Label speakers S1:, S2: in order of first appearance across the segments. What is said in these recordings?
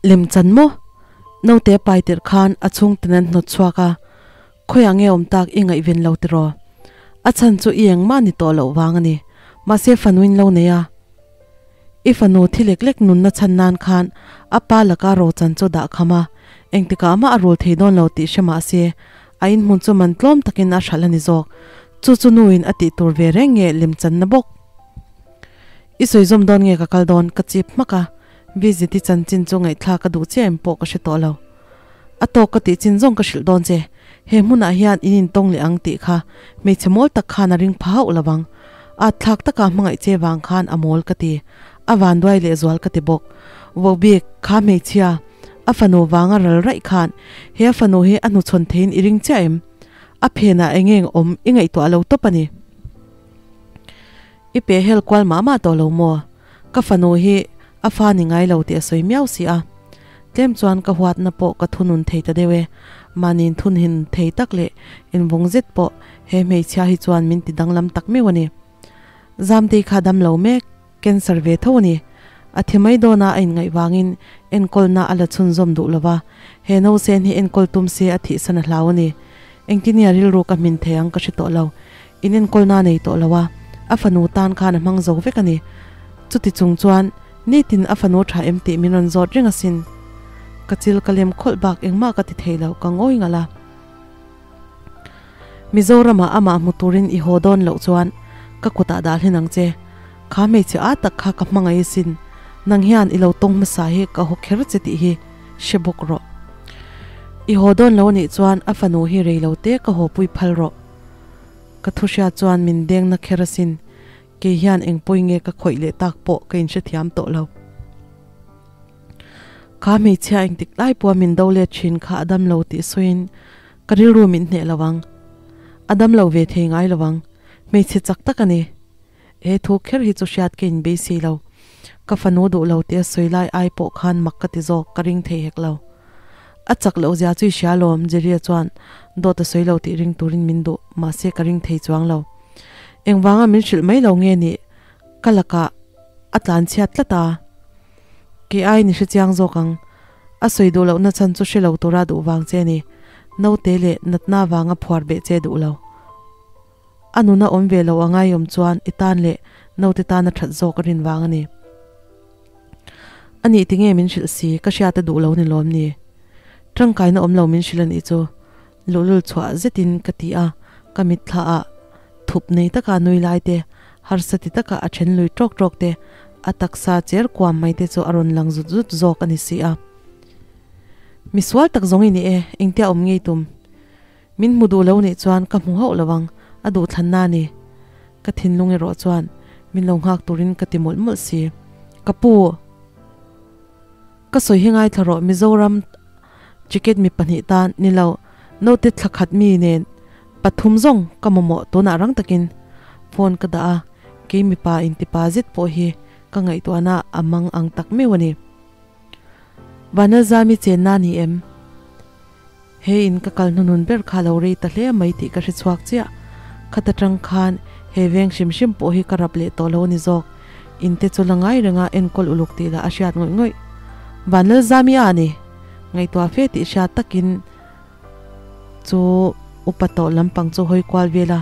S1: Lemchan maw? Naute pai tirh khan a chhungten an hnawt chhuak a, khawiah nge awm tak i ngaihven lo tiraw? A chhan chu i engmah ni tawh loh vang a ni. Mahse fanuin lo nei a. I fanu thi lek lek nunna chhan nan khan a pa laka rochan chu dah kham a, engtikah mah a rul thei dawn lo tih hre mah se, a inhmun chu man tlawm takin a hralh a ni zawk. Chu chu nuin a tih tur ve reng nge lemchanna bawk. I sawi zawm dawn nge ka kal dawn ka chip hmak a, Vizit i chanchin chu ngaihthlak ka duh chiah em pawh ka hre tawh lo. A tawk ka tih chin zawng ka hrilh dawn che, he hmunah hian in intawng leh ang tih kha hmeichhe mawl tak khan a ring pha hauh lo vang. At thlak taka hmangaih che vang khan a mawl ka ti, a vanduai leh zual ka ti bawk. Vohbik, kha hmeichhia, a fanu vanga ral raih khan he a fanu hi a hnuchhawn theiin i ring chiah em? A phenah eng eng awm i ngaihtuah lo tawp a ni. I pe hel kual mah mah tawh lo maw? Ka fanu hi a fa ni ngai lo tih a sawi miau si a. Tlem chuan ka huatna pawh ka thunun thei ta deuh e. Mahniin thunhin thei tak leh invawng zet pawh he hmeichhia hi chuan min ti danglam tak meuh a ni. Zamtei kha dam lo mek, cancer ve tho a ni. A thi mai dawna a inngaih vangin enkawlna a la chhunzawm duh lo va, he nausen hi enkawl tum se a thihsan a hlau a ni. Engtinia rilru ka hmin thei ang ka hre tawh lo. In enkawlna a nei tawh lo a, a fanu tan khan a hmang zo vek a ni. Chuti chung chuan nitin a fanu tha em tih min rawn zawt reng asin. Ka chil ka lem khawlh bak engmah ka ti thei lo, ka ngawi ngalh a. Mizoramah amah hmu turin i haw dawn loh chuan ka kutah dah hlen ang che. Kha hmeichhe a tak kha ka hmangaih asin. Nang hian i lo tawng hmasa hi ka haw kher che tih hi hre bawk rawh. I haw dawn lo anih chuan a fanu hi rei lo te ka haw pui phal rawh. Ka thu hriat chuan min deng na kher asin. Kei hian eng pawi nge ka khawih leh tak pawh ka inhrethiam tawh lo. Kha hmeichhia engtik lai pawha min do let thin kha a dam lo tih sawiin ka rilru min hneh lo ang. A dam lo ve thei ngai lo ang. Hmeichhe chak tak a ni. He thu kher hi chu hriat ka inbeisei lo. Ka fanu duh lo tih a sawi lai ai pawh khan mak ka ti zawk, ka ring thei hek lo. A chak loh zia chu i hria alawm, Jerry-a chuan dawt a sawi lo tih ring turin min duh, mahse ka ring thei chuang lo. Engvanga min hrilh mai lo nge nih? Ka lakah a tlanchhiat tlat a. Kei aiin i hre chiang zawk ang. A sawi duh lohna chhan chu hre lo tura duh vang che a ni. Naute leh natna vanga phuar beh che duh lo. A nuna awm ve lo a ngaiawm chuan i tan leh naute tan a that zawk a rin vang a ni. A nih tinge min hrilh si, ka hriat a duh lo ni lawm ni? Tangkaina awm lo min hrilh a nih chu luhlul chhuah zetin ka ti a, ka mitthla ah thup nei taka nui lai te, harsa ti taka a then lui tawk tawk te, a taksa cher kuam mai te chu a rawn lang zut zut zawk a ni si a. Misual tak zawng i ni e, engtia awm ngei tum? Min hmu duh lo nih chuan ka hmu hauh lo ang, a duhthlanna a ni. Ka thinlung erawh chuan min lo nghak turin ka ti mawlh mawlh si. Ka pu! Ka sawi hi ngaithla rawh Mizoram ticket mi pahnih tan ni lo, note thla khat mi nen pathum zawng ka mamawh tunah rang takin phone ka dah a, kei mipa intipa zet pawh hi ka ngaihtuahna a mang ang tak meuh a ni. Vanalzami chenna a ni em? He in ka kal hnunun ber kha lo rei ta hle mai tih ka hre chhuak chiah. Khat atang khan he veng hrim hrim pawh hi ka rap leh tawh lo a ni zawk. In te chu la ngai reng a enkawl uluk tih lah a hriat ngawih ngawih. Vanlalzami a ni. Ngaihtuah fe tih hriat takin chu upa tawh lampang chu hawi kual vel a,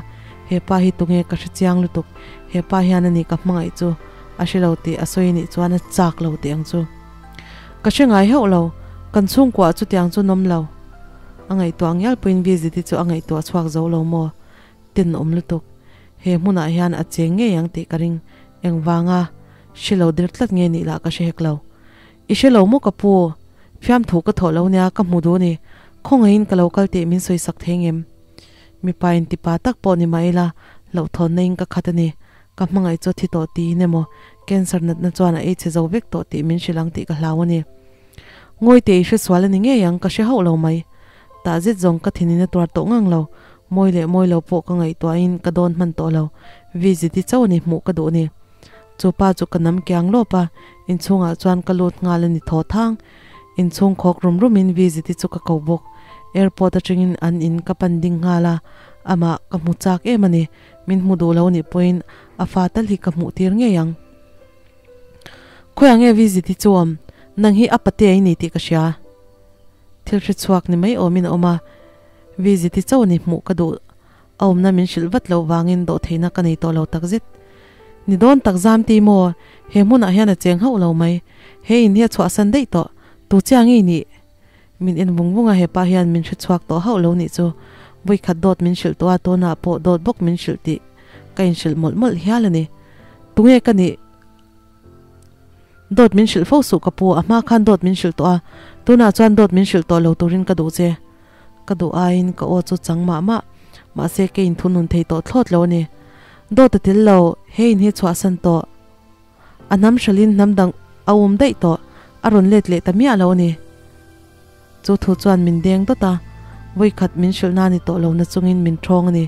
S1: hepa hi tunge ka hre chiang lutuk. Hepa hian a ni ka hmangaih chu a hre lo tih a sawi nih chuan a chak lo tih ang chu. Ka hre ngai hauh lo, kan chhungkuah chutiang chu nawm lo. A ngaihtuah ngial pawhin visit hi chu a ngaihtuah chhuak zo lo maw? Tenawm lutuk. He hmunah hian a cheng ngei ang tih ka ring. Engvanga hre lo der tlat nge nih lah ka hre hek lo. I hre lo maw ka pu? Fiamthu ka thawh lo nia ka hmu duh ni. Khawngaihin ka lo kal tih min sawisak thei ngem? Mipa intipa tak pawh ni mah ila hlauhthawnna in ka khat a ni. Ka hmangaih chu a thi tawh tiin emaw cancer natna chuan a ei chhe zo vek tawh tih min hrilh ang tih ka hlau a ni. Ngawi teh i hre sual a ni ngei ang ka hre hauh lo mai. Tah zet zawng ka thinin a tuar tawh ngang lo. Mawi leh mawi lo pawh ka ngaihtuahin ka dawn hman tawh lo. Visit hi chauh a ni hmuh ka duh ni. Chu pa chu ka nam kiang lawp a, inchhungah chuan ka lut nghal a ni thaw thang. Inchhung khawk rum rumin visit hi chu ka ko bawk. Airport atangin an in ka pan ding nghal a, amah ka hmu chak em a ni. Min hmu duh lo nih pawhin a fa tal hi ka hmuh tir ngei ang. Khawiah nge visit hi chu awm? Nang hi a patea i ni tih ka hria. Thil hre chhuak ni mai awmin a awm a, Viziti chauh ni hmuh ka duh. A awmna min hrilh vat loh vangin dawhtheihna ka nei tawh lo takzet. Ni dawn tak zam ti maw? He hmunah hian a cheng hauh lo mai. He in hi a chhuahsan daih tawh. Tu chiang i nih? Min en vung vung a, hepa hian min hre chhuak tawh hauh lo nih chu. Vawikhat dawt min hrilh tawh a, tunah pawh dawt bawk min hrilh tih ka inhrilh mawlh mawlh hial a ni. Tunge ka nih? Dawt min hrilh fo suh ka pu, a hma khan dawt min hrilh tawh a, tunah chuan dawt min hrilh tawh lo turin ka duh che. Ka duh aiin ka aw chu chang mah mah, mahse ka inthunun thei tawh thlawt lo a ni. Dawt a tel lo, he in hi chhuahsan tawh. A hnam hralhin hnam dang a um daih tawh, a rawn let leh ta miah lo a ni. Chu thu chuan min deng dawt a, vawikhat min hrilh na ni tawh lo na chungin min ṭhawng a ni.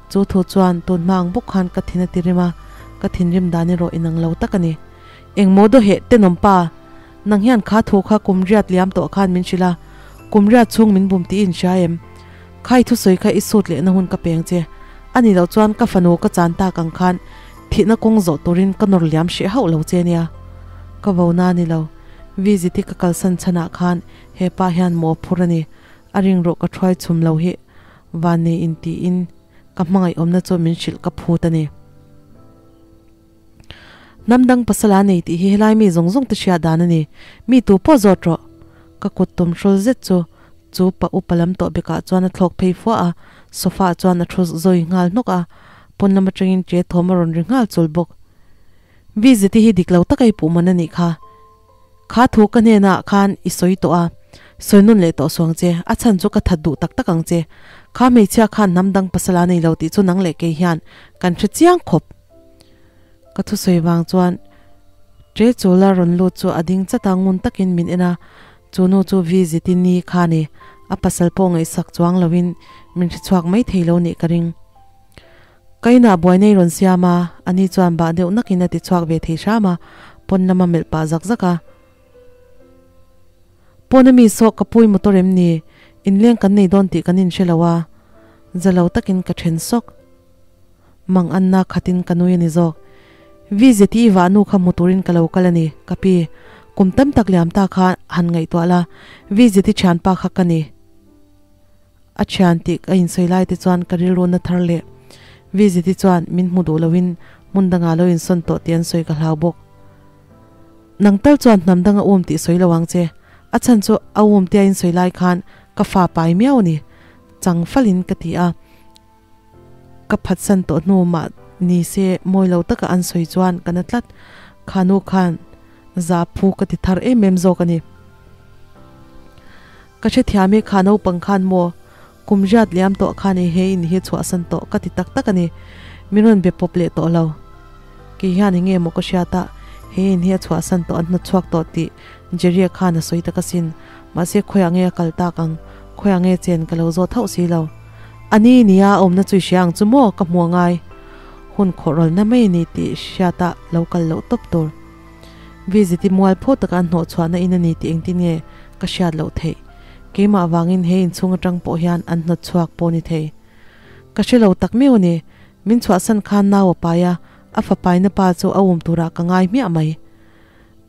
S1: Chu thu chuan tun hma ang bawk khan ka thin a ti rim a, ka thinrim dan erawh inang lo tak a ni. Engmaw dawheh tenawm pa, nang hian kha thu kha kum riat liam tawh khan min hrilh a, kum riat chhung min bum tih i inhria em? Khai thusawi kha i sut lehna hun ka peng che. A nih loh chuan ka fanu ka chan tak ang khan thihna kawng zawh turin ka nawr liam hreh hauh lo che nia. Ka vo na a ni lo. Visit hi ka kalsan chhanah khan he pa hian maw phur a ni. A ring rawh ka thuai chhum lo hi van nei in tiin ka hmangaih awmna chu min hrilh ka phut a ni. Hnam dang pasal a nei tih hi helai mi zawng zawng te hriat dan a ni. Mi tu pawh zawt rawh. Ka kut tum hrawl zet chu chu pa upa lam tawh bekah chuan a thlawk phei fuah a, sofa ah chuan a thu zawi nghal hnawk a, pawn lam atangin ṭe thawm a rawn ri nghal chul bawk. Viziti hi dik lo taka i puh man a nih kha. Kha thu ka hnenah khan i sawi tawh a, sawi nawn leh tawh suang che, a chhan chu ka that duh tak tak ang che. Kha hmeichhia khan hnam dang pasal a nei lo tih chu nang leh kei hian kan hre chiang khawp. Ka thusawi vang chuan Ṭe chula rawn lut chu a ding chat a, ngun takin min en a, chu nu chu Viziti ni kha ni, a pasal pawh ngaihsak chuang loin min hre chhuak mai thei lo nih ka ring. Ka inah buaina i rawn siam a, ani chuan bah deuh nakin a ti chhuak ve thei hram a, pawn lama melh pah zak zak a. Pawn ami saw ka pui motor em ni? Inleng kan nei dawn tih kan inhre lo a, za lo takin ka then sawk. Mang anna khatin ka nui a ni zawk. Vizeti i vah nu kha hmu turin ka lo kal a ni, ka pi. Kum tam tak liam ta kha han ngaihtuah la, Vizeti thianpa kha ka ni. A thian tih ka insawi lai te chuan ka rilru na thar leh. Viziti chuan min hmu duh loin hmun dangah lo insawn tawh tih an sawi ka hlau bawk. Nang tal chuan hnam dang a um tih sawi lo ang che. A chhan chu a um tia insawi lai khan ka fa pai miau a ni. Chang falin ka ti a. Ka phatsan tawh hnu mah ni se mawi lo taka an sawi chuan ka na tlat. Kha nu khan za phu ka ti thar em em zawk a ni. Ka hrethiam i kha naupang khan maw kum riat liam tawh khan i he in hi chhuahsan tawh ka ti tak tak a ni. Min rawn be pawp leh tawh lo. Kei hian enge maw ka hriat a, he in hi a chhuahsan tawh an hnawtchhuak tawh tih Jerry-a khan a sawi tak asin. Mahse khawiah nge a kal tak ang, khawiah nge chen ka lo zawt hauh si lo. A ni nia a awmna chu i hria ang chu maw ka hmu angai. Hun khawhrawlna mai a ni tih hriata lo kal loh tawp tur. Viziti mual phaw taka an hnawh chhuahna in a ni tih engtin nge ka hriat loh theih. Keimah vangin he inchhung atang pawh hian an hnawt chhuak pawh ni thei. Ka hre lo tak meuh a ni. Min chhuahsan khan nau a pai a, a fa paina pa chu a um turah ka ngai hmiah mai.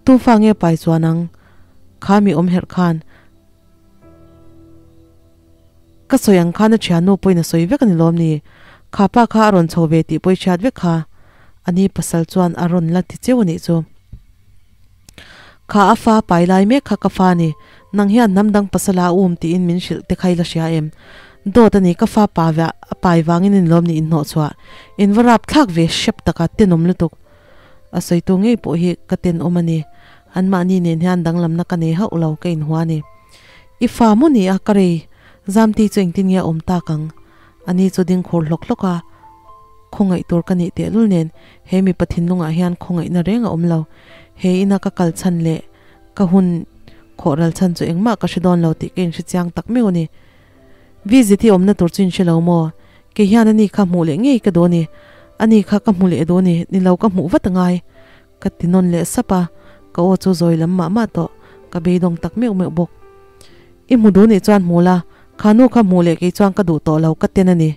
S1: Tu fa nge pai chuan ang? Kha mi awm herh khan. Ka sawi ang khan a thiannu pawhin a sawi vek a ni lawm ni? Kha pa kha a rawn chho ve tih pawh i hriat vek kha. A ni pasal chuan a rawn la ti cheu a nih chu. Kha a fa pai lai mek kha ka fa a ni. Nang hian hnam dang pasala a um tiin min hrilh te kha i la hria em? Dawt a ni, ka fa pa ve a pai vangin a ni lawm ni inhnawh chhuah. In va rap thlak ve hrep taka tenawm lutuk. A sawitu ngei pawh hi ka tenawm a ni. Anmahni nen hian danglamna ka nei hauh lo ka inhua a ni. I fa maw ni a ka rei Zamti chu engtin nge a awm tak ang? Ani chu ding khur hlawk hlawk a, khawngaih tur ka nih tehlul nen he mipa thinlungah hian khawngaihna reng a awm lo. He ina ka kal chhan leh ka hun khawh ral chhan chu engmah ka hre dawn lo tih ka inhre chiang tak meuh a ni. Visit hi awmna tur chu inhre lo maw? Kei hian ani kha hmuh leh ngei ka duh a ni. Ani kha ka hmu leh duh a ni, ni lo ka hmuh vat a ngai. Ka ti nawn leh sap a, ka aw chu zawi lam mah mah tawh, ka beidawng tak meuh meuh bawk. I hmu duh nih chuan hmu la, kha nu kha hmuh leh kei chuan ka duh tawh lo ka ten a ni.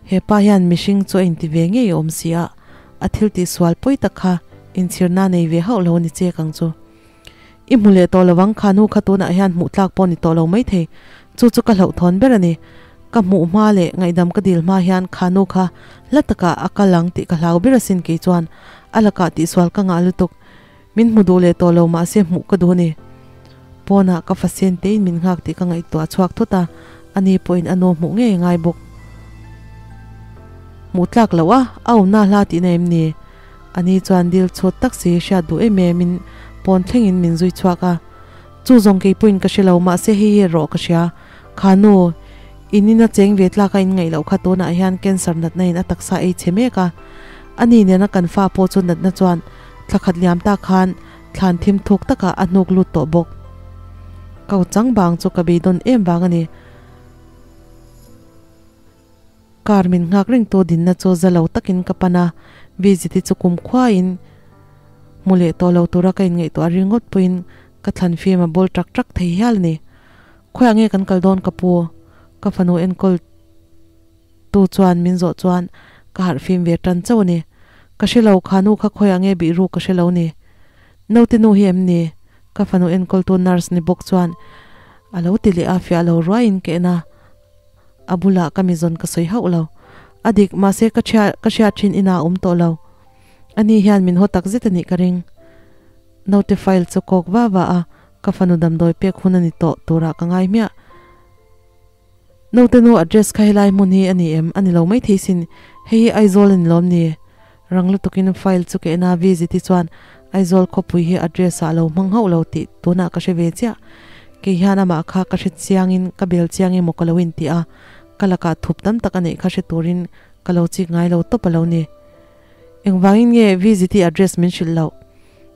S1: He pa hian mihring chu a inti ve ngei awm si a, a thil tih sual pawi tak kha Inchhirna nei ve hauh lo a ni chek ang chu. I hmu leh tawh lovang kha nu kha tunah hian hmuh tlak pawh ni tawh lo maithei. Chu chu ka hlauhthawn ber a ni. Ka hmuh hma leh ngaihdam ka dil hma hian kha nu kha hla takah a kal ang tih ka hlau ber asin kei chuan a lakah tihsual ka ngah lutuk. Min hmu duh leh tawh lo mahse hmuh ka duh a ni. Pawnah ka fasen tein min nghak tih ka ngaihtuah chhuak thut a, ani pawhin a nu hmuh ngei a ngai bawk. Hmuh tlak loh a, a awmna hla tihna em ni? Ani chuan dil chhut tak si hriat duh em em in pawn thlengin min zui chhuak a. Chu zawng kei pawhin ka hre lo mahse hei hi erawh ka hria. Kha nu, in in a cheng ve tlak a in ngaih loh kha tunah hian cancer natna in a taksa ei chhe mek a. Ani nena kan fa pawh chu natna chuan thla khat liam tak khan thlan thim thuk takah a hnuk lut tawh bawk. Kau chang bang chu ka beidawn em vang a ni. Car min nghak reng tu dinna chu za lo takin ka pan a, Viziti chu kum khuaiin hmu leh tawh lo tura ka inngaihtuah ringawt pawhin ka thlan fim a bawl ṭak ṭak thei hial a ni. Khawiah nge kan kal dawn ka pu? Ka fanu enkawl tu chuan min zawh chuan ka harh fim ve tan chauh a ni. Ka hre lo, kha nu kha khawiah nge bih ruk ka hre lo ni. Naute nu hi em ni? Ka fanu enkawltu nurse ni bawk chuan a lo ti leh a, fiah lo ruaiin ka en a. A bulah ka mizawn ka sawi hauh lo. A dik, mahse ka hria ka hriat thin inah a awm tawh lo. Ani hian min haw tak zet a nih ka ring. Naute file chu kawk va va a, ka fanu damdawi pek hun a ni tawh turah ka ngai hmiah. Naute nu address kha helai hmun hi a ni em? A ni lo maithei sin. Hei hi Aizawl a ni lawm ni? Rang lutukin file chu ka en a, Viziti chuan Aizawl khawpui hi address ah lo hmang hauh lo tih tunah ka hre ve chiah. Kei hian amah kha ka hre chiangin ka bel chiang emaw ka lo inti a, ka lakah thup tam tak a neih kha hre turin ka lo chik ngai lo tawp a lo ni. Engvangin nge Viziti address min hrilh loh?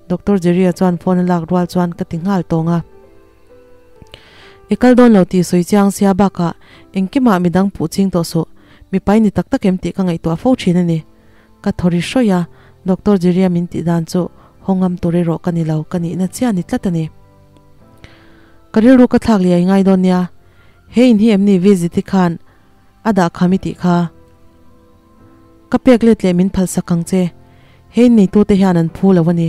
S1: Doctor Jerry-a chuan phone a lak rual chuan ka ti nghal tawng a. I kal dawn lo tih sawi chiang sia bakah engkimah midang puh ching tawh suh, mipai ni tak tak em tih ka ngaihtuah fo thin a ni. Ka thaw ri hrawih a, Doctor Jeria min tih dan chu haw ngam tur erawh ka ni lo, ka nihna chiah ni tlat a ni. Ka rilru ka thlak liai ngai dawn nia, he in hi em ni visit i khan a dah kham i tih kha. Ka pek let leh min phalsak ang che, he in neitute hian an phu lo a ni.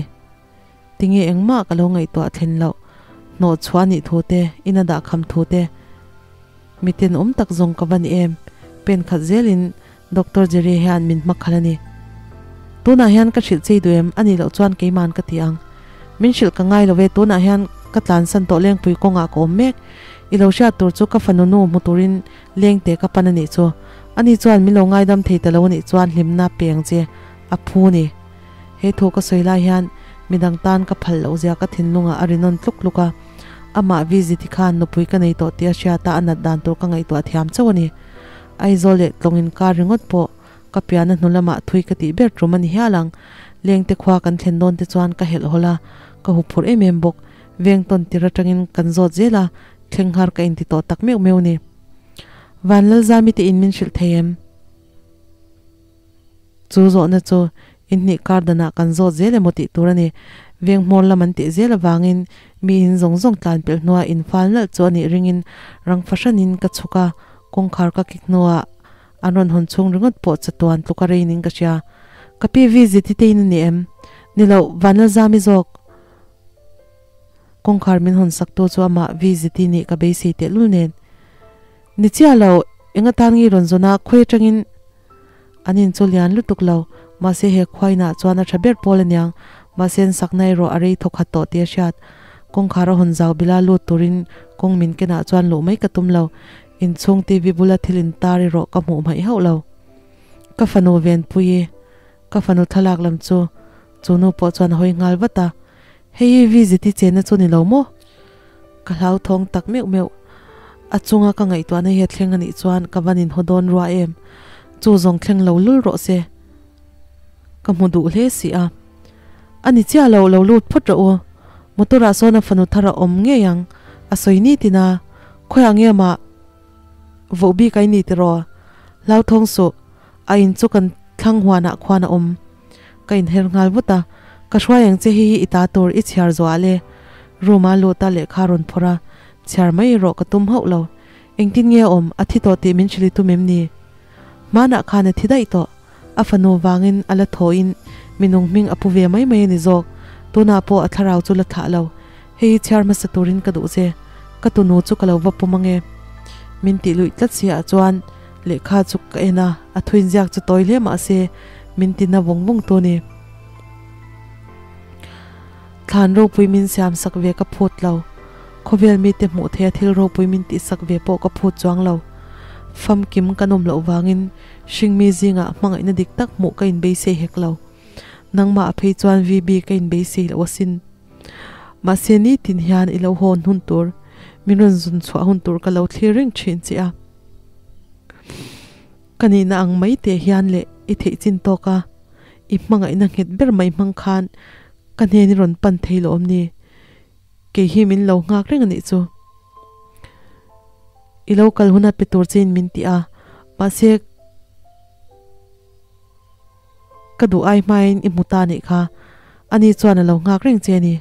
S1: Tinge engmah ka lo ngaihtuah thlen loh, hnawh chhuah nih thu te, ina dah kham thu te, mi tenawm tak zawng ka va ni em, pen khat zelin Doctor Jerry hian min hma khalh a ni. Tunah hian ka hrilh chei duh em, a nih loh chuan keiman ka ti ang. Min hrilh ka ngai lo ve, tunah hian ka tlansan tawh lengpui kawngah ka awm mek. I lo hriat tur chu ka fanu nu hmu turin lengte ka pan a nih chu. Ani chuan min lo ngaidam thei ta lo a nih chuan hlimna peng che a phu ni. He thu ka sawi lai hian midang tan ka phal loh zia ka thinlungah a ri nawn tluk tluk a, amah Viziti khan nupui ka nei tawh tih a hriat a, a nat dan tur ka ngaihtuah thiam chauh a ni. Aizawl leh tlawng inkar ringawt pawh ka pianna hnu lamah thui ka tih ber tum a ni hial ang. Lengte khua kan thlen dawn te chuan ka helh hawlh a, ka huphurh em em bawk. Veng tawn tir atangin kan zawt zel a, thleng nghar ka inti tawh tak meuh meuh a ni. Vanlalzami te in min hrilh thei em? Chu zawhna chu inhnih kar danah kan zawt zel emaw tih tur a ni. Veng hmawr lam an tih zel avangin mi in zawng zawng tlan pelh hnuah infal nalh chu a nih ringin rang fahranin ka chhuk a, kawngkhar ka kik hnuah an rawn hawn chhung ringawt pawh chatuan tluk a reinin ka hria. Ka pi visit hi tein a ni em? Ni loh, Vanlalzami zawk. Kawngkhar min hawn saktu chu amah visit i nih ka beisei tehlul nen. Ni chiah lo, eng atan nge i rawn zawn a, khawi atangin An in chu lian lutuk lo, mahse he khuainah chuan a tha ber pawl aniang, mahse an sakna erawh a rei thawk khat tawh tih a hriat. Kawngkhar a hawn zau bila lut turin kawng min kenah chuan luh mai ka tum lo, inchhung TV bula thil intar erawh ka hmuh hmaih hauh lo. Ka fanu Venpuii, ka fanu thlalak lam chu chu nu pawh chuan a hawi nghal vat a, Hei hi visit i chenna chu ni lo maw? Ka hlauthawng tak meuh meuh. A chunga ka ngaihtuahna hi a thleng a nih chuan ka van inhaw dawn rua em? Chu zawng thleng lo lul rawh se. Ka hmu duh hle si a. A ni chiah lo, lo lut phawt rawh u. Motor ah sawn a fanu thar a awm ngei ang, a sawi ni tin a. Khawiah nge mah voh bik a i ni tiraw? Hlauthawng suh, a in chu kan thlang huanah khuan a awm. Ka inher nghal vut a, Ka hruai ang che hi hi i ta tur i chhiar zuah le. Room a lut a lehkha a rawn phawrh a, chhiar mai erawh ka tum hauh lo. Engtin nge a awm, a thi tawh tih min hrilh i tum em ni? Hmanah khan a thi daih tawh. A fanu vangin a la thaw in Minung hming a pu ve mai mai a ni zawk. Tunah pawh a thlarau chu la thlah lo. Hei hi chhiar hmasa turin ka duh che. Ka tunu chu ka lo va pum ange. Min tih luih tlat si ah chuan lehkha chu ka en a, a thuinziak chu tawi hle mah se min ti na vawng vawng tu ni. Thlan ropui min siam sak ve ka phut lo. Khawvel mite hmuh theia thil ropui min tih sak ve pawh ka phut chuang lo. Famkim kan awm loh vangin hringmi zingah hmangaihna dik tak hmuh ka inbeisei hek lo. Nangmah a phei chuan VB ka inbeisei loh asin. Mahse nitin hian i lo hawn hun tur, min rawn zun chhuah hun tur ka lo thlir reng thin che a. Ka nihna ang mai teh hian leh i theih chin tawk a, i hmangaihna nghet ber mai hmang khan ka hnen i rawn pan thei lo awm ni? Kei hi min lo nghak reng a nih chu. I lo kal huna pe tur chein min ti a, mahse ka duh ai hmain i hmu ta nih kha, ani chuan a lo nghak reng che a ni.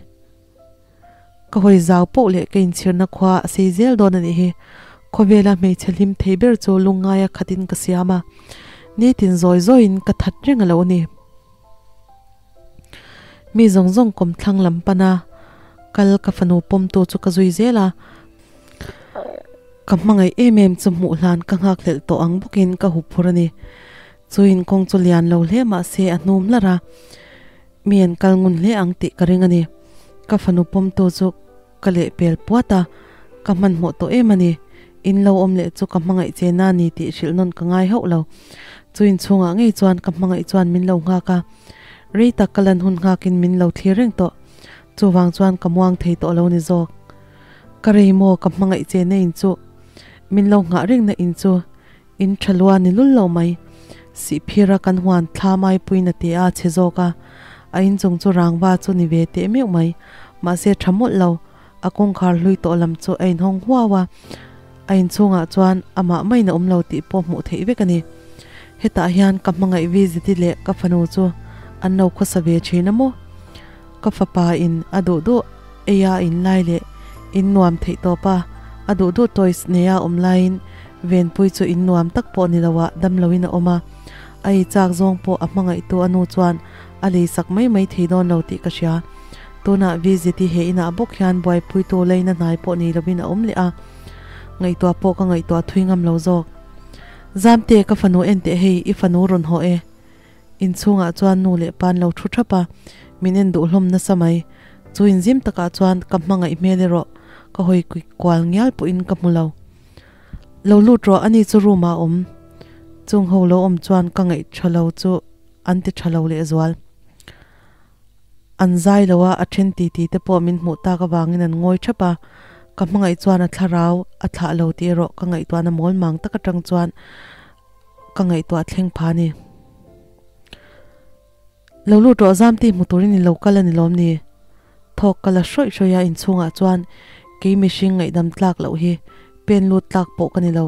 S1: Ka hawi zau poh leh ka inchhirna khua a sei zel dawn a nih hi. Khawvela hmeichhe hlim thei ber chu lungngaia khatin ka siam a, nitin zawi zawiin ka that reng a lo ni. Mi zawng zawng kawmthlang lam pana kal ka fanu pawmtu chu ka zui zel a, ka hmangaih em em chu hmuh hlan ka nghakhlelh tawh ang bawkin ka hup phur a ni. Chu inkawng chu lian lo hle mah se a hnum hlar a, mi an kal ngun hle ang tih ka ring a ni. Ka fanu pawmtu chu ka lehpel puat a, ka hmanhmawh tawh em a ni. In lo awm leh chu ka hmangaih che na ni tih hrilh nawn ka ngai hauh lo. Chu inchhungah ngei chuan ka hmangaih chuan min lo nghak a, rei tak ka lan hun nghakin min lo thlir reng tawh. Chuvang chuan ka muang thei tawh lo ni zawk. Ka rei maw ka hmangaih che na in chu? Min lo nghah reng na in chu in tha lua ni lul lo mai. Sihphira kan huan thla mai puina te a che zawk a, a inchung chu rangva chu ni ve teh meuh mai. Mahse tha mawlh lo, a kawngkhar hlui tawh lam chu a inhawng huau a, a inchhungah chuan amah maiin a awm lo tih pawh hmuh theih vek a ni. Hetah hian ka hmangaih Viziti leh ka fanu chu an lo khawsa ve thin a maw? Ka fapa in a duh duh eia in lai leh in nuam theih tawp a, a duh duh toys neia awm laiin Venpui chu in nuam tak pawh ni loah damloin a awm a, a ei chak zawng pawh a hmangaihtu a nu chuan a lei sak mai mai thei dawn lo tih ka hria. Tunah VZT he inah bawk hian buaipuitu leina hnai pawh ni lovin a awm leh a, ngaihtuah pawh ka ngaihtuah thui ngam lo zawk. Zamte ka fanu en teh hei i fanu rawn haw e. Inchhungah chuan nu leh pa an lo thu thap a, min en duh hlawm nasa mai. Chu inzim takah chuan ka hmangaih hmel erawh ka hawi kual ngial pawhin ka hmu lo. Lo lut rawh ani chu room ah a awm. Chung ho lo awm chuan ka ngaih tha lo chu an ti tha lo lehzual. An zai lo a, a then titi te pawh min hmuh tak avangin an ngawi thap a, ka hmangaih chuan a thlarau a thlah lo tih erawh ka ngaihtuahna mawl mang tak atang chuan ka ngaihtuah thleng pha a ni. Lo lut rawh zam tih hmu turin in lo kal a ni lawm ni? Thawk ka la hrawih hrawih a inchhungah chuan kei mihring ngaihdam tlak loh hi pen lut tlak pawh ka ni lo.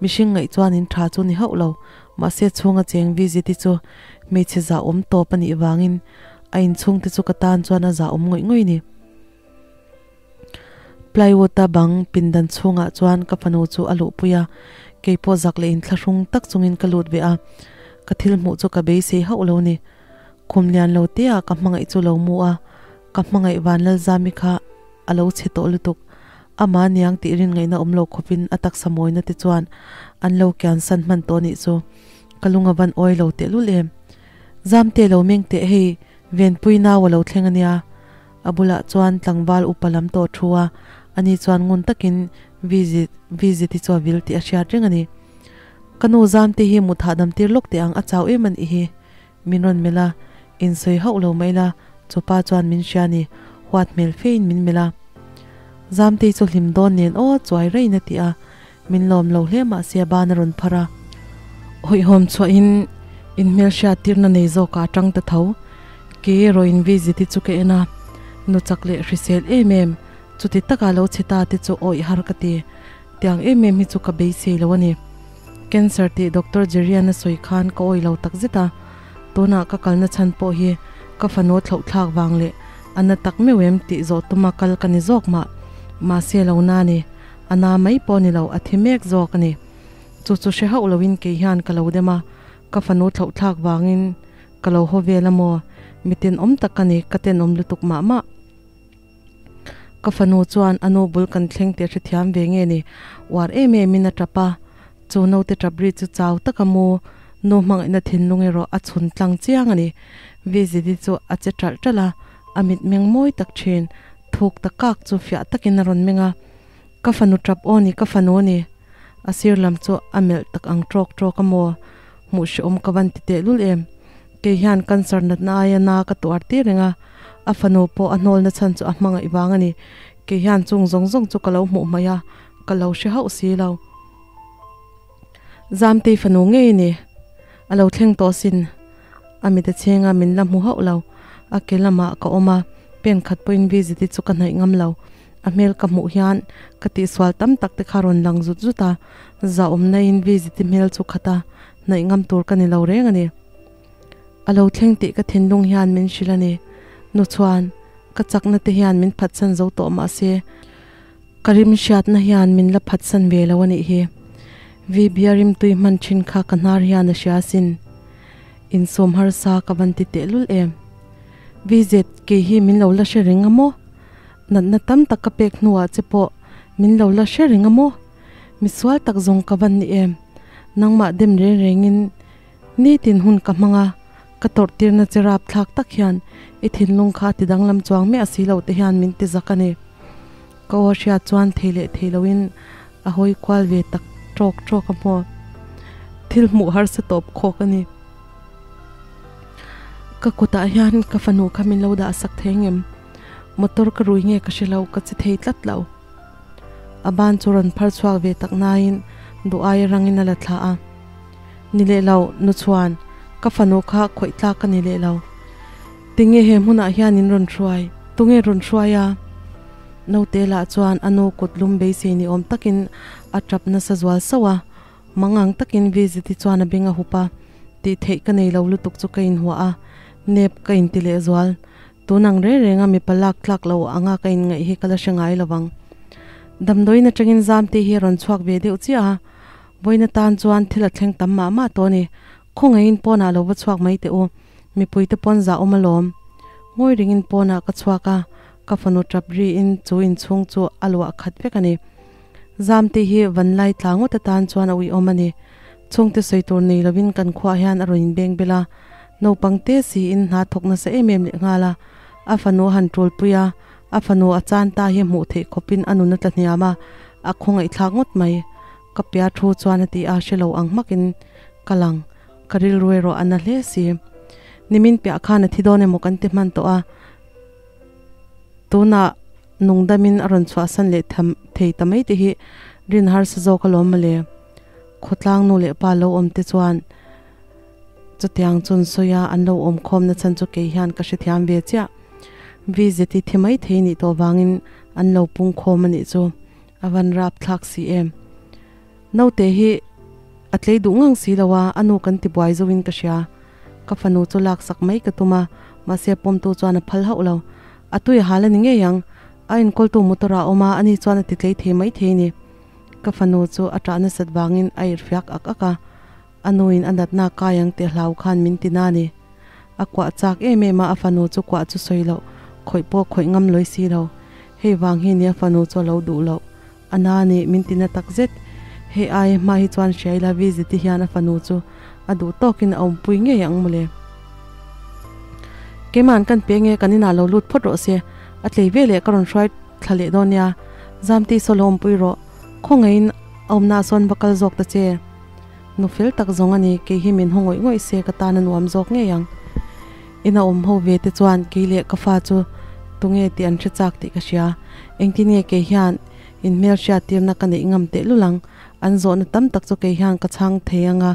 S1: Mihring ngaih chuan in tha chu ni hauh lo, mahse chhunga cheng visit hi chu hmeichhe zahawm tawp a nih vangin a inchhung te chu ka tan chuan a zahawm ngawih ngawih a ni. Plywood a bang pindan chhungah chuan ka fanu chu a luhpui a, kei pawh zak leh inthlahrung tak chungin ka lut ve a, ka thil hmuh chu ka beisei hauh lo ni. Khum lian lo te ah ka hmangaih chu lo mu a, ka hmangaih Vanlalzami kha a lo chhe tawh lutuk. Ama niang tih rin ngaihna awm lo khawpin a taksa mawina te chuan an lo kian san hman tawh nih chu. Ka lung a van awi lo tehlul em. Zamte lo meng teh hei Venpui nau a lo thleng a nia. A bulah chuan tlangval upa lam tawh thu a, ani chuan ngun takin visit visit hi chu a vil tih a hriat reng a ni. Ka nu Zamte hi mut hahdam tir lawk teh ang a chau em a nih hi. Min rawn melh a, insawi hauh lo mai la, chupa chuan min hria ni, huat hmel fein min melh a. Zamtei chu hlim dawn nen aw chuai raiin a ti a, min lawm lo hle mah se a ban a rawn phar a. Hawihhawm chhuahin inhmelhriat tirna nei zawkah a tang ta tho. Kei erawh in visit hi chu ka en a, nu chak leh hrisel em em, chuti taka lo chhe ta te chu awih har ka ti. Tiang em em hi chu ka beisei lo a ni. Cancer tih Doctor Jerian a sawi khan ka awih lo takzet a, tunah ka kalna chhan pawh hi ka fanu thlauh thlak vang leh a na tak meuh em tih zawh tuma kal ka ni zawk mah. Mahse lo na ni, a na mai pawh ni lo, a thi mek zawk a ni. Chu chu hre hauh loin kei hian ka lo dem a, ka fanu thlauh thlak vangin. Ka lo haw vel a maw? Mi tenawm tak ka ni, ka tenawm lutuk mah mah. Ka fanu chuan a nu bul kan thleng tih a hrethiam ve nge ni, uar em em in a tap a. Chu naute tap ri chu chau tak a mu, nu hmangaihna thinlung erawh a chhun tlang chiang a ni. Vizidi chu a che ṭalh ṭalh a, a mitmeng mawi tak ṭhin, thuk ta kak chu fiah takin a rawn meng a. Ka fanu tap aw ni, ka fanu ni. A sir lam chu a melh tak ang ṭawk ṭawk a maw? Hmuh hrehawm ka van ti tehlul em? Kei hian cancer natna aia na ka tuar tir reng a, a fanu pawh a hnawlna chhan chu a hmangaih vang a ni. Kei hian chung zawng zawng chu ka lo hmuh hmaih a, ka lo hre hauh si lo. Zamtei fanu ngei a ni. A lo thleng tawh sin. A mit a chheng a, min la hmu hauh lo. A ke lamah ka awm a, pen khat pawhin visit hi chu ka hnaih ngam lo. A hmel ka hmuh hian ka tihsual tam tak te kha rawn lang zut zut a, zahawmna in visit i hmel chu khat a, hnaih ngam tur ka ni lo reng a ni. A lo thleng tih ka thinlung hian min hrilh a ni. Nu chuan, Ka chakna te hian min phatsan zo tawh mahse, Ka rim hriatna hian min la phatsan ve lo a nih hi. VB-a rimtui hman thin kha ka hnar hian a hria asin. Insawm harsa ka van ti tehlul em. VZ, kei hi min lo la hre reng a maw? Natna tam tak ka pek hnuah che pawh min lo la hre reng a maw? Misual tak zawng ka van ni em? Nangmah dem reng rengin Nitin hun ka hmang a, ka tawrh tirna che rap thlak tak hian i thinlung kha a ti danglam chuang miah si lo te hian min ti zak a ni. Ka aw hriat chuan thei leh thei loin a hawi kual ve tak ṭawk ṭawk a hmaw. Thil hmuh harsa tawp khawk a ni. Ka kutah hian ka fanu kha min lo dah sak thei ngem? Motor ka rui nge ka hre lo, ka che thei tlat lo. A ban chu rawn phar chhuak ve tak nain duh aia rangin a la thla a. Ni leh lo, nu chuan, Ka fanu kha khawih tlak ka ni leh lo. Tinge he hmunah hian in rawn hruai? Tunge rawn hruai a? Naute lah chuan a nu kut lum beisei ni awm takin a tap nasa zual sauh a. Mangang takin Viziti chuan a beng a hup a, Tih theih ka nei lo lutuk chu ka inhuah a, nep ka inti leh zual. Tun ang reng renga mipa lak tlak lo anga ka inngaih hi ka la hre ngai lo vang. Damdawiin atangin Zamte hi a rawn chhuak ve deuh chiah a, Vawiin atan chuan thil a thleng tam mah mah tawh a ni. Khawngaihin pawnah lo va chhuak mai teh u. Mipuite pawn zah awm alawm. Ngawi ringin pawnah ka chhuak a, ka fanu tap riin chu inchhung chu a luah khat vek a ni. Zamte hi vanlai tla ngawt atan chuan a uiawm a ni. Chhungte sawi tur nei lovin kan khuaah hian a rawn inbeng bel a, naupang te siin hna thawk nasa em em leh nghal a, a fanu a han ṭulpui a, a fanu a chan ta hi hmuh theih khawpin a nun a tla hniam a, a khawngaihthlak ngawt mai. Ka pia thu chuan a ti a, hre lo ang hmakin ka lang, ka rilru erawh a na hle si. Nimin piah khan a thi dawn emaw kan ti hman tawh a, tunah nungdamin a rawn chhuahsan leh thei ta mai te hi rin harsa zawk alawm mawle. Khawtlang nu leh pa lo awm te chuan chutiang chun sawi a an lo awm khawmna chhan chu kei hian ka hrethiam ve chiah. VZI thi mai thei nih tawh vangin an lo pung khawm a nih chu a van rap thlak si em. Naute hi a tlei duh ngang si lo a, a nu kan ti buai zo in ka hria. Ka fanu chu lak sak mai ka tum a, mahse pawmtu chuan a phal hauh lo. A tui a hal a ni ngei ang. A enkawltu motor ah a awm a, ani chuan a ti tlei thei mai thei a ni. Ka fanu chu a ṭah nasat vangin a irhfiak ak ak a, a nuin a natna kai ang tih hlau khan min ti na ni. A kuah chak em em a, a fanu chu kuah chu sawi loh, khawih pawh khawih ngam lawi si lo. Hei vang hi nia fanu chu a lo duh loh. A na ni, min ti na tak zet. Hei ai hma hi chuan hria ila Viziti hian a fanu chu a duh tawkin a awmpui ngei ang mawle. Keima'n kan pe nge kan inah lo lut phawt rawh se, a tlei ve leh ka rawn hruai thla leh dawn nia, Zamtei saw lo awmpui rawh, khawngaihin a awmnaah sawn va kal zawk ta che. Nu fel tak zawng a ni, kei hi min haw ngawih ngawih se ka tan a nuam zawk ngei ang. Ina awm ho ve te chuan kei leh ka fa chu tunge tih an hre chak tih ka hria. Engtin nge kei hian in hmel hriat tirna ka neih ngam tehlul ang? An zawhna tam tak chu kei hian ka chhang thei ang a,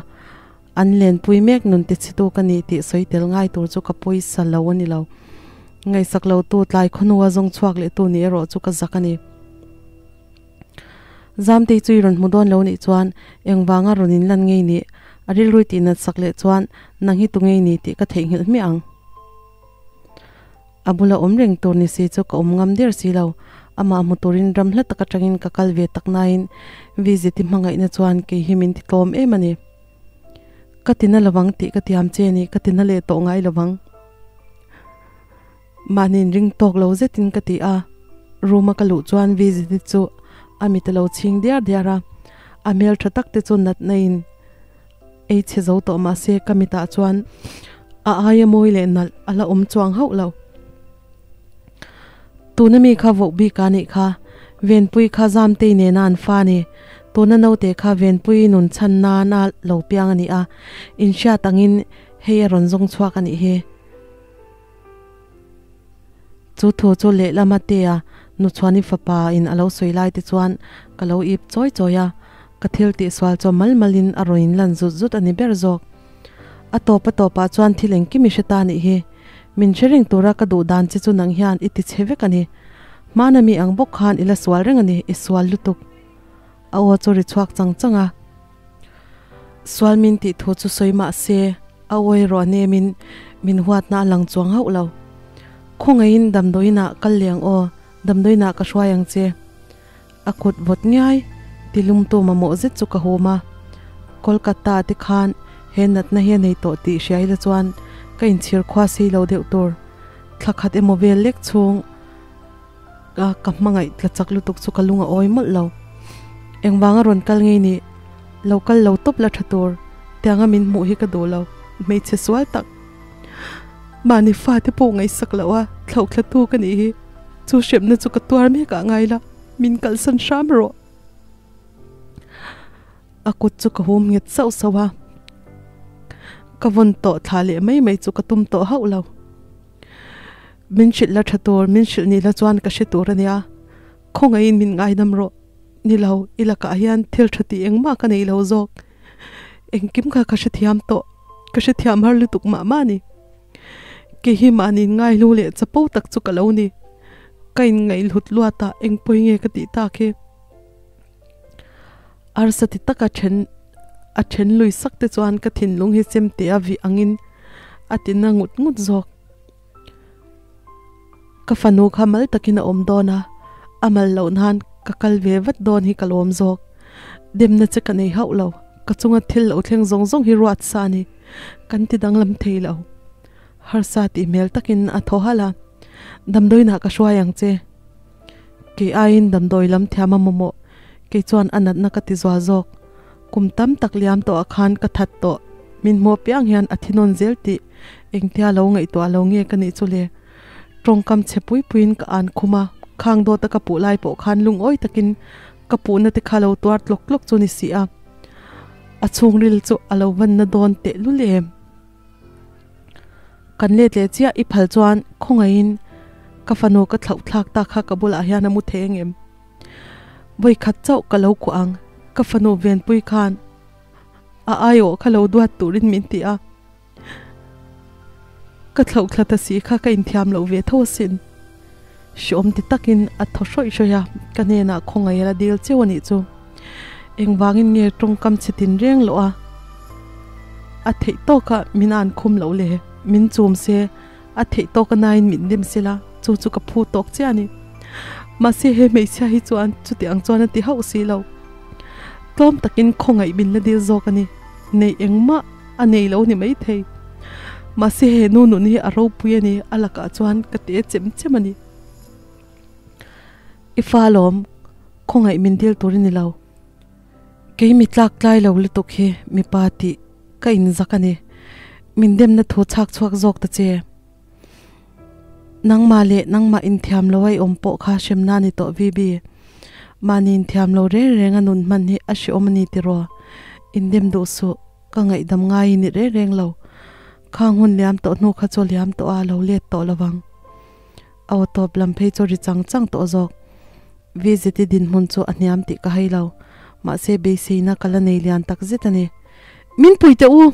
S1: an lenpui mek nun tichhitu ka ni tih sawi tel ngai tur chu ka pawisa lo a ni lo. Ngaihsak lo tu tlai khawnua zawng chhuak leh tu nih erawh chu ka zak a ni. Zamtei chu i rawn hmu dawn lo nih chuan engvanga rawn in lan ngei nih? A rilrui tih nat sak leh chuan nang hi tu ngei ni tih ka theihnghilh hmiah ang. A bula awm reng tur ni si chu ka awm ngam der si lo. Amah hmu turin ram hla tak atangin ka kal ve tak nain Viziti hmangaihna chuan kei hi min ti tlawm em a ni. Ka tina lovang tih ka tiam che ni, ka tina leh tawh ngai lovang. Mahniin ring tawk lo zetin ka ti a, room a ka luh chuan Viziti chu a mit a lo chhing diar diar a, a hmel tha tak te chu natna in ei chhe zo tawh mah se ka mitah chuan a aia mawi leh nalh a la awm chuang hauh lo. Tuna mi kha voh bik a nih kha, Venpui kha Zamtei nena an fa a ni. Tuna naute kha Venpui nun chhan nana lo piang a ni a, inhriat angin hei a rawn zawng chhuak a nih hi. Chu thu chu lehlam a tea Nuchhuani fapa in a lo sawi lai te chuan ka lo ip chawi chawi a, ka thil tihsual chu mal mal in a rawn in lan zut zut a ni ber zawk. A tawp a tawp ah chuan thil engkim i hre ta nih hi. Min hre reng tura ka duh dan che chu nang hian i ti chhe vek a ni. Hmana mi ang bawk khan i la sual reng a ni, i sual lutuk. A aw chu ri chhuak chang chang a. Sual min tih thu chu sawi mah se, a awi erawh nemin min huatna a lang chuang hauh lo. Khawngaihin damdawiinah kal leh ang aw, damdawiinah ka hruai ang che. A kut vawt ngiai tilumtu mamawh zet chu ka hum a. Kolkata te khan he natna hi a nei tawh tih hria ila chuan ka inchhir khua sei lo deuh tur. Thla khat emaw vel lek chhung a ka hmangaih tla chak lutuk chu ka lung a awi mawlh lo. Engvanga rawn kal ngei ni? Lo kal lo tawp la tha tur. Tianga min hmuh hi ka duh lo. Hmeichhe sual tak. Mahni fate pawh ngaihsak loh a thlauhthla tu ka nih hi. Chu hremna chu ka tuar mek ah ngai la, min kalsan hram rawh. A kut chu ka hum nghet sauh sauh a, ka vawn tawh thla leh mai mai chu ka tum tawh hauh lo. Min hrilh la tha tur, min hrilh nih la chuan ka hre tur a nia, khawngaihin min ngaidam rawh. Ni lo, i lakah hian thil tha tih engmah ka nei lo zawk. Engkim kha ka hrethiam tawh, ka hrethiam har lutuk mah mah a ni. Kei hi mahni ngaihlu leh chapo tak chu ka lo ni. Ka inngaihhlut luat a, eng pawi nge ka tih tak hi? Arsa ti taka then a then lui sak te chuan ka thinlung hi chemte a vih angin a ti na ngut ngut zawk. Ka fanu kha mal takin a awm dawn a, a mal loh nan ka kal ve vat dawn hi ka lawm zawk. Demna che ka nei hauh lo, ka chunga thil lo thleng zawng zawng hi ruat sa a ni, kan ti danglam thei lo. Harsa tih hmel takin a thaw halh a, Damdawiinah ka hruai ang che. Kei aiin damdawi lam thiam a mamawh, kei chuan a natna ka ti zual zawk. Kum tam tak liam tawhah khan ka that tawh, min hmuh apiang hian a thi nawn zel tih engtia lo ngaihtuah lo nge ka nih chu le? Tawngkam chhe pui puiin ka an khum a, khang dawta ka puh lai pawh khan lungawi takin ka puhna te kha lo tuar tlawk tlawk chu ni si a, a chhungril chu a lo vanna dawn tehlul em? Kan let leh chiah i phal chuan khawngaihin ka fanu ka thlauh thlak ta kha ka bulah hian a mu thei angem? Vawikhat chauh ka lo kuah ang, ka fanu venpui khan a aiawh kha lo duat turin min ti a, ka thlauh thla ta si kha ka inthiam loh ve tho asin. Hreawm ti takin a thaw hrawih hrawih a, ka hnenah khawngaih a la dil cheu a nih chu. Engvangin nge tawngkam chhe tin reng loh a, a theih tawka min an khum loh le, min chum se, a theih tawka nain min dim sela, chu chu ka phu tawk chiah a ni. Mahse he hmeichhia hi chuan chuti ang chuan a ti hauh si lo. Tlawm takin khawngaih min la dil zawk a ni. Neih engmah a nei lo ni maithei. Mahse he nu nun hi a ropui a ni, a lakah chuan ka te chem chem a ni. I fa lawm, khawngaih min dil tur i ni lo. Kei mi tlak tlai lo lutuk hi mipa tih ka inzak a ni. Min demna thu chhak chhuak zawk ta che. Nangmah leh nangmah inthiam lo a i awm pawh kha hremna a ni tawh VB. Mahni inthiam lo reng reng a nun hman hi a hrehawm a ni tiraw? Indem duh suh, ka ngaihdam ngai i ni reng reng lo. Khang hun liam tawh hnu kha chu liam tawh a lo let tawh lovang. Aw tawp lam phei chu ri chang chang tawh zawk. VZT dinhmun chu a hniam tih ka hai lo. Mahse beiseina ka la nei lian tak zet a ni. Min pui teh u!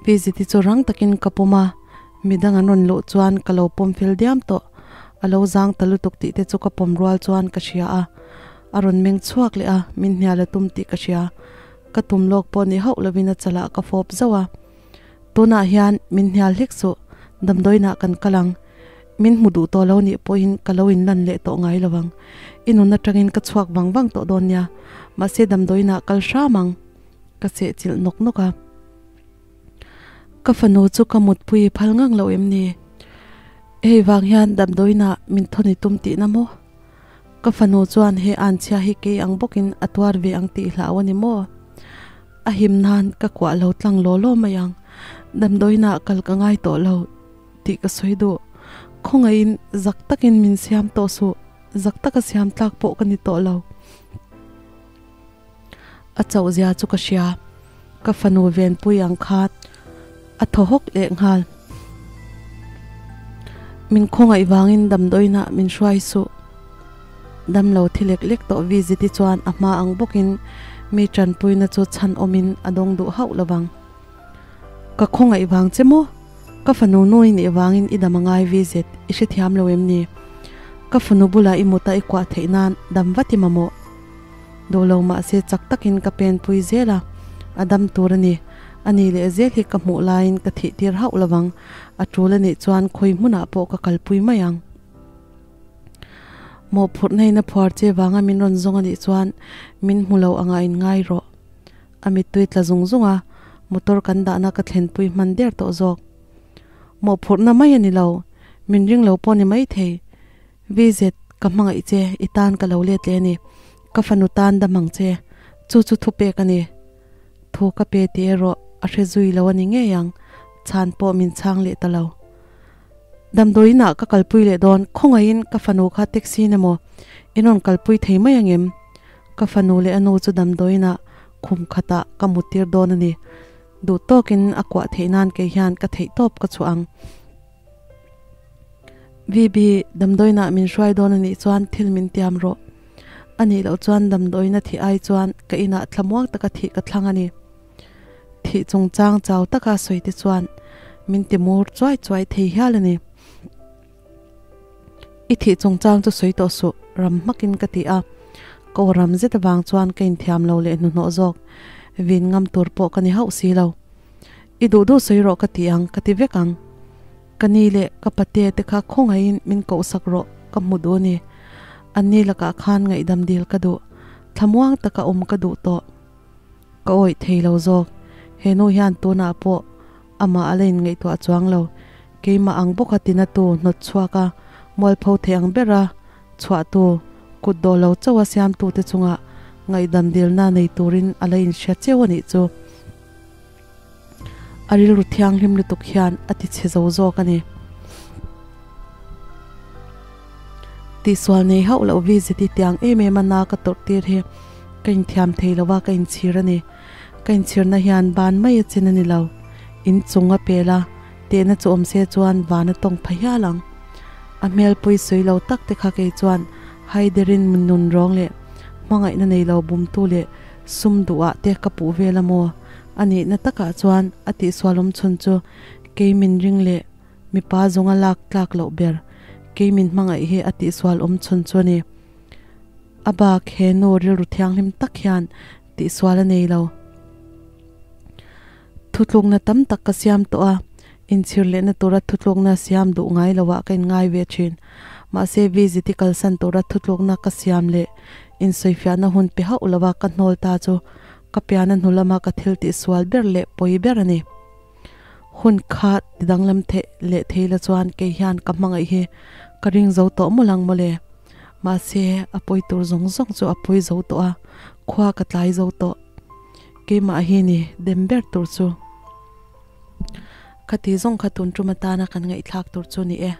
S1: VZT chu rang takin ka pawm a, midang an rawn luh chuan ka lo pawm fel diam tawh. A lo zang ta lutuk tih te chu ka pawm rual chuan ka hria a. A rawn meng chhuak leh a, min hnial a tum tih ka hria. Ka tum lawk pawh ni hauh lovin a chalah ka fawp zauh a. Tunah hian min hnial hlek suh, damdawiinah kan kal ang. Min hmu duh tawh lo nih pawhin ka lo inlan leh tawh ngai lo ang. I nun atangin ka chhuak vang vang tawh dawn nia. Mahse damdawiinah kal hram ang. Ka sehchilh nawk nawk a. Ka fanu chu ka mutpui phal ngang lo em ni? Hei vang hian damdawiinah min thawn i tum tihna maw? Ka fanu chuan he anchhia hi kei ang bawkin a tuar ve ang tih hlau a ni maw? A him nan ka kuah lo tlang law law mai ang. Damdawiinah kal ka ngai tawh lo tih ka sawi duh. Khawngaihin zak takin min siam tawh suh, zak taka siam tlak pawh ka ni tawh lo. A chauh zia chu ka hria, ka fanu venpui ang kha a thaw hawk leh nghal. Min khawngaih vangin damdawiinah min hruai suh. Damlo thi lek lek tawh Viziti chuan a hma ang bawkin mi tanpuina chu chhan awmin a dawng duh hauh lo vang. Ka khawngaih vang che maw? Ka fanu nui nih vangin i dam a ngai Vizit, i hrethiam lo em ni? Ka fanu bulah i mut a i kuah theih nan dam vat i mamawh. Duh lo mahse chak takin ka pen pui zel a, a dam tur a ni. A ni leh zel hi ka hmuh laiin ka thih tir hauh lo vang, a tul a nih chuan khawi hmunah pawh ka kalpui mai ang. Mawhphurhna in a phuar che vanga min rawn zawng a nih chuan min hmu lo anga in ngai rawh. A mittui tla zung zung a, motor kan dahna ka thlenpui hman der tawh zawk. Mawhphurhna mai a ni lo, min ring lo pawh ni maithei. VZ, ka hmangaih che, i tan ka lo let leh a ni. Ka fanu tan dam ang che. Chu chu thupek a ni. Thu ka pe tih erawh a hre zui lo a ni ngei ang, chhan pawh min chhang leh ta lo. Damdawiin ah ka kalpui leh dawn, khawngaihin ka fanu kha taxi in emaw in rawn kalpui thei mai ang em? Ka fanu leh a nu chu damdawiin ah khum khatah ka muttir dawn a ni. Duh tawkin a kuah theih nan kei hian ka theih tawp ka chhuah ang. VB, damdawiinah min hruai dawn a nih chuan thil min tiam rawh. A nih loh chuan damdawiina thih ai chuan ka inah thlamuang taka thih ka thlang a ni. Thih chungchang chau taka sawi te chuan min ti mur chuai chuai thei hial a ni. I thih chungchang chu sawi tawh suh, ram hmakin ka ti a. Ka aw ram zet avang chuan ka inthiam lo leh hnuhnawh zawk. Vin ngam tur pawh ka ni hauh si lo. I duh duh sawi rawh ka ti ang, ka ti vek ang. Ka ni leh ka pate te kha khawngaihin min kohsak rawh ka hmu duh a ni. Anni lakah khan ngaihdam dil ka duh, thlamuang taka awm ka duh tawh. Ka awih thei lo zawk. He nu hian tunah pawh amah a la inngaihtuah chuang lo. Keimah ang bawka tinatu hnawt chhuak a, mualpho thei ang bera chhuahtu, kut dawh lo chauha siamtute chungah ngaihdam dilna nei turin a la inhria cheu a nih chu. A rilru thianghlim lutuk hian a ti chhe zo zawk a ni. Tihsual nei hauh loh visit hi tiang em em a na ka tawrh tir hi ka inthiam thei lo a, ka inchhir a ni. Ka inchhirna hian ban mai a chin a ni lo. In chung a pel a, tehna chu awm se chuan van a tawng pha hial ang. A hmelpui sawi lo tak te kha kei chuan haiderin nun rawng leh hmangaihna nei lo bumtu leh sum duhah te ka puh vel a maw? A nihna takah chuan a tihsual awm chhun chu kei min ring leh mipa zawnga lak tlak loh ber, kei min hmangaih hi a tihsual awm chhun chu a ni. A bak he nu rilru thianghlim tak hian tihsual a nei lo. Thutlukna tam tak ka siam tawh a, inchhir lehna tura thutlukna siam duh ngai loah ka inngai ve thin. Mahse VZT kalsan tura thutlukna ka siam leh insawifiahna hun pe hauh lova ka hnawl ta chu ka piana hnu lama ka thil tih sual ber leh pawi ber a ni. Hun kha ti danglam theih leh thei la chuan kei hian ka hmangaih hi ka ring zo tawh mawlh ang mawle. Mahse a pawi tur zawng zawng chu a pawi zo tawh a, khua ka tlai zo tawh. Keimah hi ni dem ber tur chu. Khati zawng kha tun tum atana kan ngaihthlak tur chu ni e.